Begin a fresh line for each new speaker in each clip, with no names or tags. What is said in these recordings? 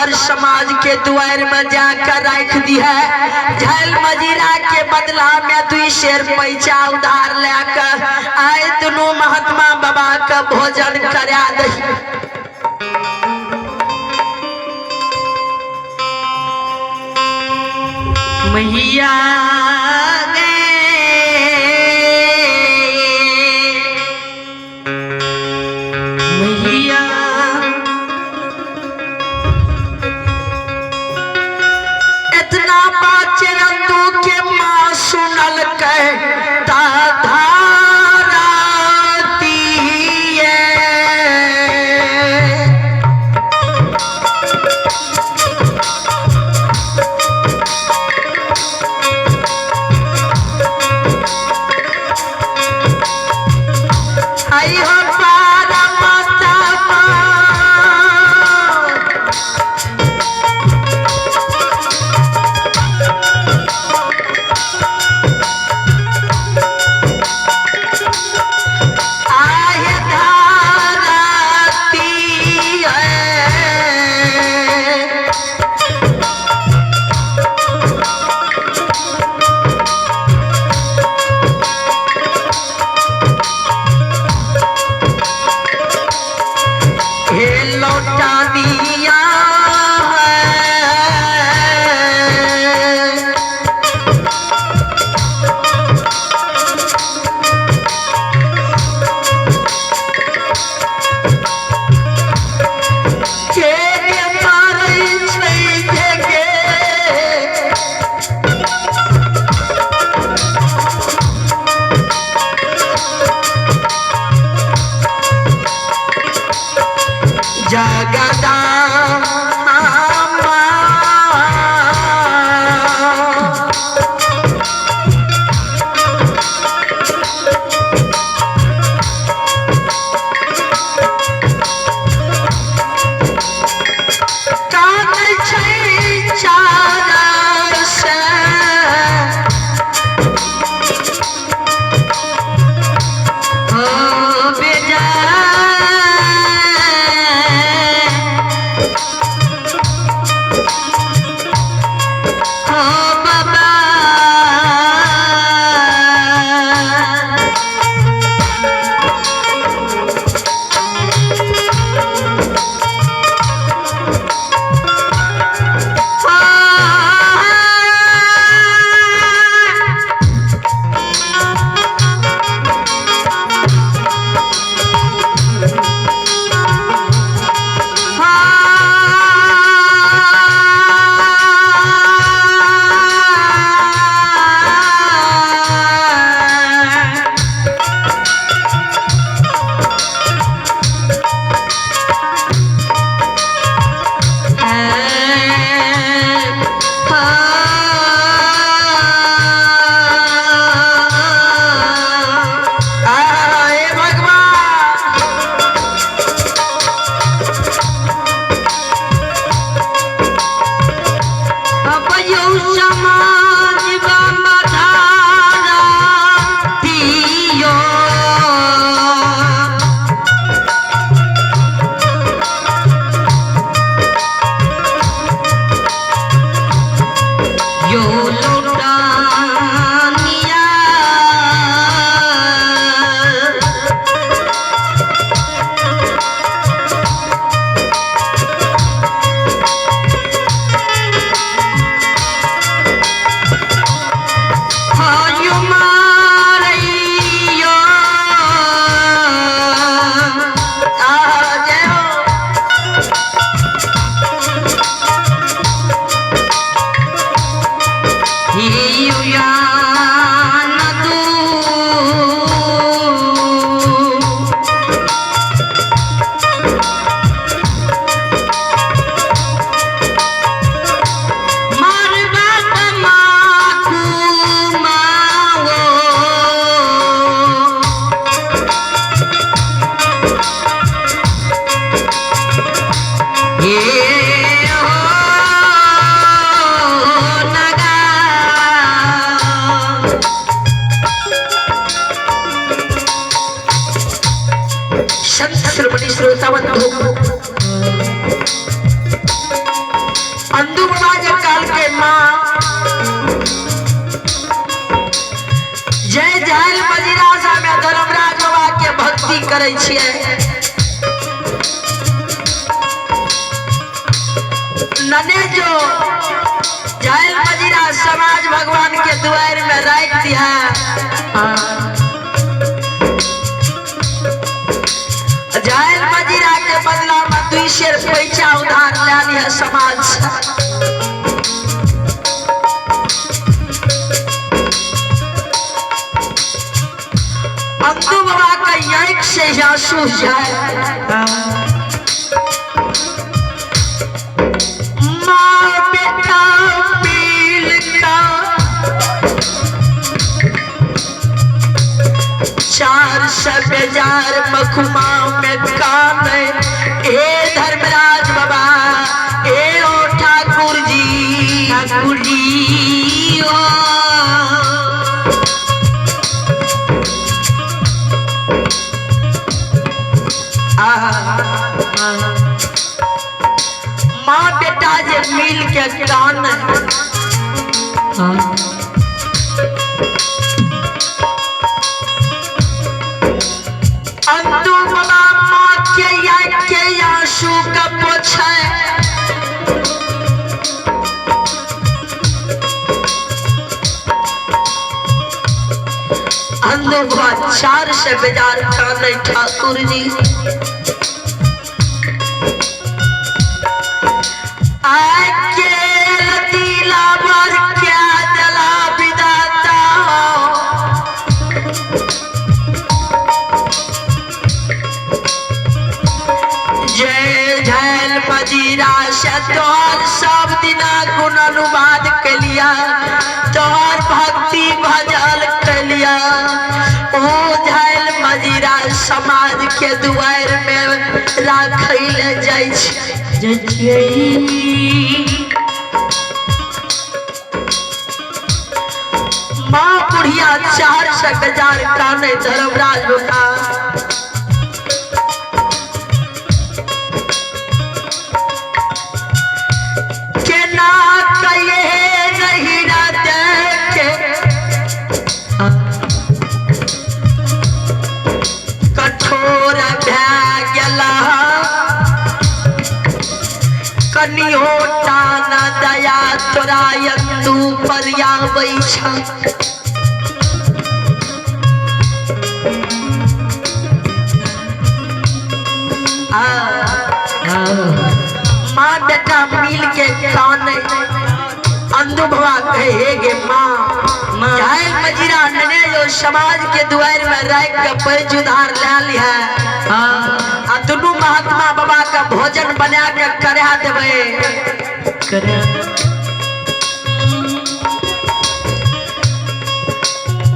Sir समाज के दुआर में जाकर रख दी है। झल मजीरा के बदला में 2 शेर पैसा उधार लेकर आए दोनों महात्मा बाबा का भोजन करा दही। मैया मैया इतना बात चंदू के माँ सुनल कहता संत श्रोमणी श्रोता बंधु, विनती करै छियै। नने जो झाइल मजीरा समाज भगवान के दुआर में राख दिया। झाइल मजीरा के बदला में 2 शेर पैसा उधार ले लिया समाज से। अंदू बाबा का आंख से आंसू जाए। माँ बेटा मिल का 400 बेजार मखुमा में कान। हे धर्मराज बाबा, हे ओ ठाकुर जी,
ठाकुर जी ओ।
माँ बेटा जे मिल के कान। अंतु बाबा माँ के आँख के आंसू का पोछे। अंतु बाबा 400 बेजार कान ठाकुर जी। तोहर सब दिना गुण अनुवाद के लिया, तोहर भक्ति भजल के लिया। ओ झाइल मजीरा समाज के दुआर में राखै ले जाइ छै। माँ बुढ़िया 400 बेजार काने धर्मराज बाबा। कठोर भए गेला कनियो टाना दया तोरा यंदू पर आबै छ। माँ बेटा मिल के काने। अंधु बाबा कहे हे गे माँ, झाइल मजीरा नने जो समाज के दुआर में राख के पैज उधार ले लिया। आ दुनू महात्मा बाबा का भोजन बना के करा देबै।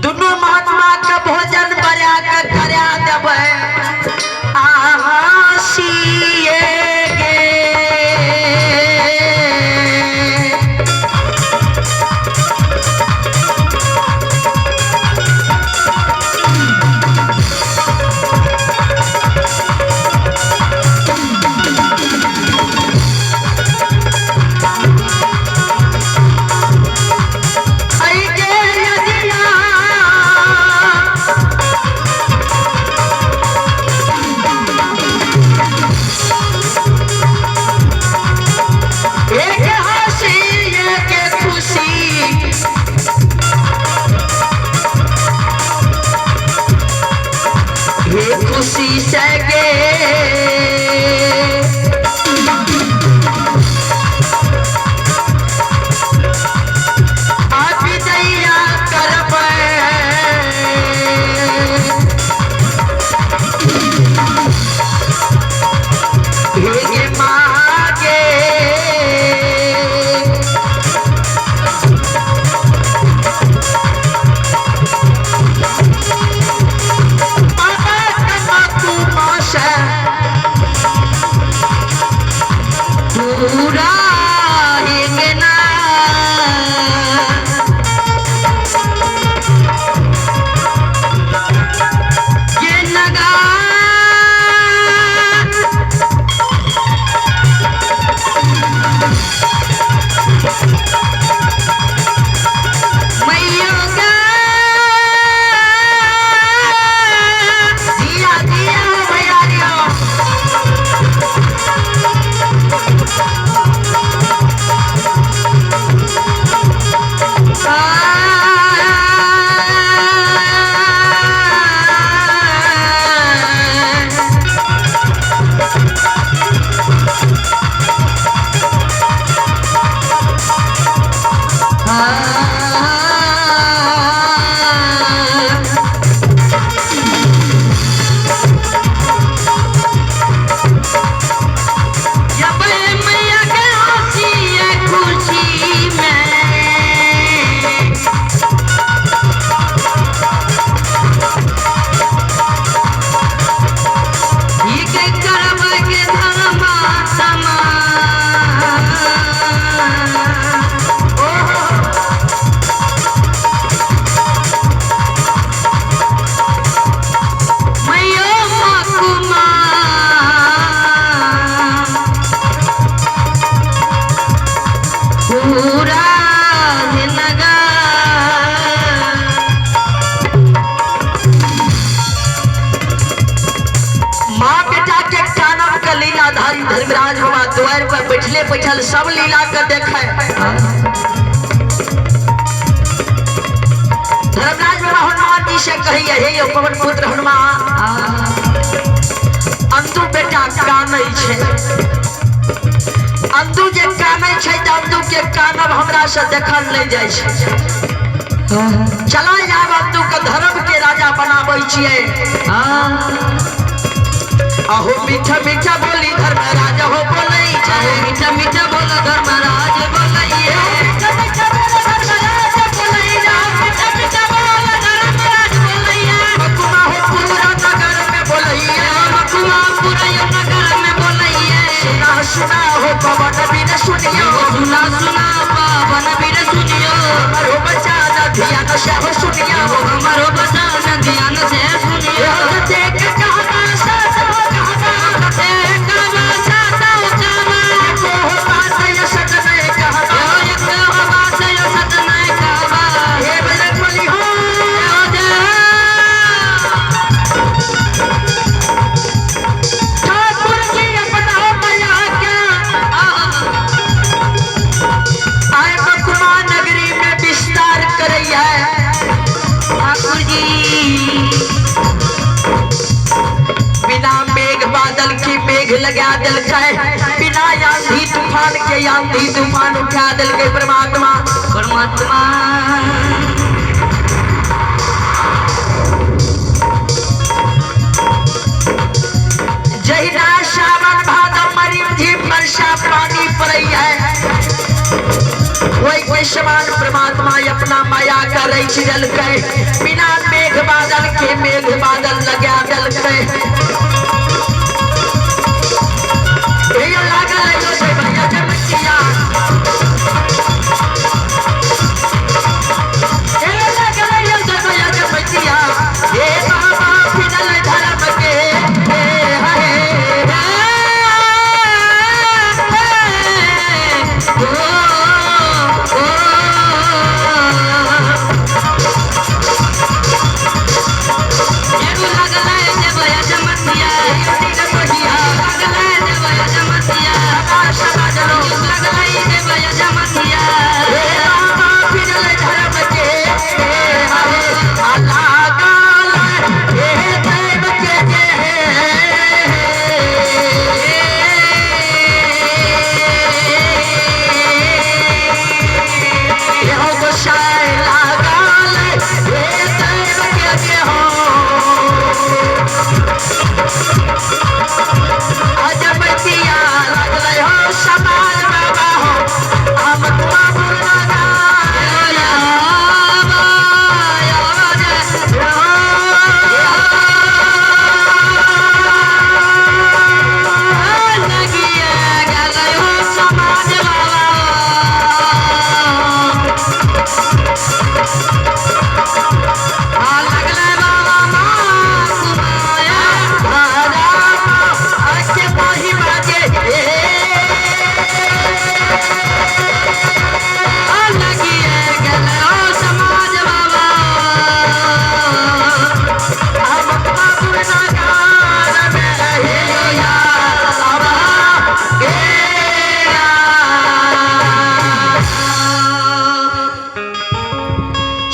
दुनू महात्मा का भोजन बना के करा देबै। आहा सिए गे गेल सब लीला के देखे। धर्मराज बाबा हनुमान जी से कहिए, हे यौ पवन पुत्र हनुमान, अंदू बेटा कानै छै, अंदू जे कानै छै तऽ अंदू के कानब हमरा से देखल नहीं जाइ छै। चला जाब अंदू के धर्म के राजा बनाबै छियै। अहो मीठा मीठा बोली धर्मराज हो बोलै छै,
मीठा मीठा बोल धर्मराज बोलैये,
मीठा मीठा बोल धर्मराज बोलैया,
मीठा मीठा बोल धर्मराज बोलैया,
मकुमा हो पूरा नगर में बोलैया,
मकुमा पूरा नगर में बोलैया।
सुना सुना हो पवन बिन सुनियो,
सुना सुना पवन बिन सुनियो,
हमरो बचा न ध्यान से हो सुनियो,
हमरो बचा न ध्यान से सुनियो।
देख कहना सतो कहना,
देख कहना सतो कहना,
एको हो बात ये सच नहीं कहना,
एको हो बात ये सच नहीं कहना।
हे बजरंग बली हो ठाकुर जी अपना माया के आए मकुमा नगरी में विस्तार करैया।
ठाकुर जी
बिना मेघ बादल की मेघ लगा दिलकै, बिना आंधी तूफान के आंधी तूफान उठा दिलकै परमात्मा।
परमात्मा
जहिना सावन भादव मरिम झिम वर्षा पानी पड़ैया, वही के समान परमात्मा अपना माया का रच दिलकै, बिना मेघ बादल के मेघ बादल लगा दिलकै। लागल हे बाबा फिरल धर्म के हे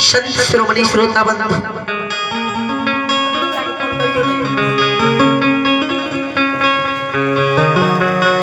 संत श्रोमणी श्रोता बंधु,